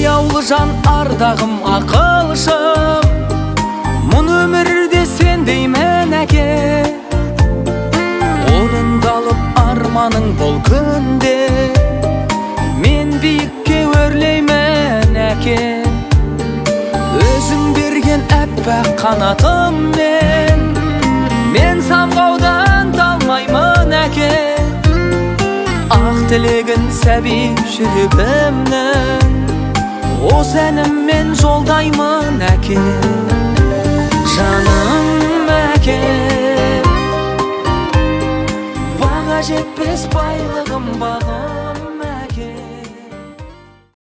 Аяулы жан ардағым ақылшым, мұн өмірде сендеймін әке. Орындалып арманың бұл күнде, мен биікке өрлеймін әке. Өзің берген әппақ қанатыммен, мен самғаудан талмаймын әке. Ақ тілегін сәби жүрегімнің, осы әніммен жолдаймын әке. Жаным әке, баға жетпес байлығым бағым.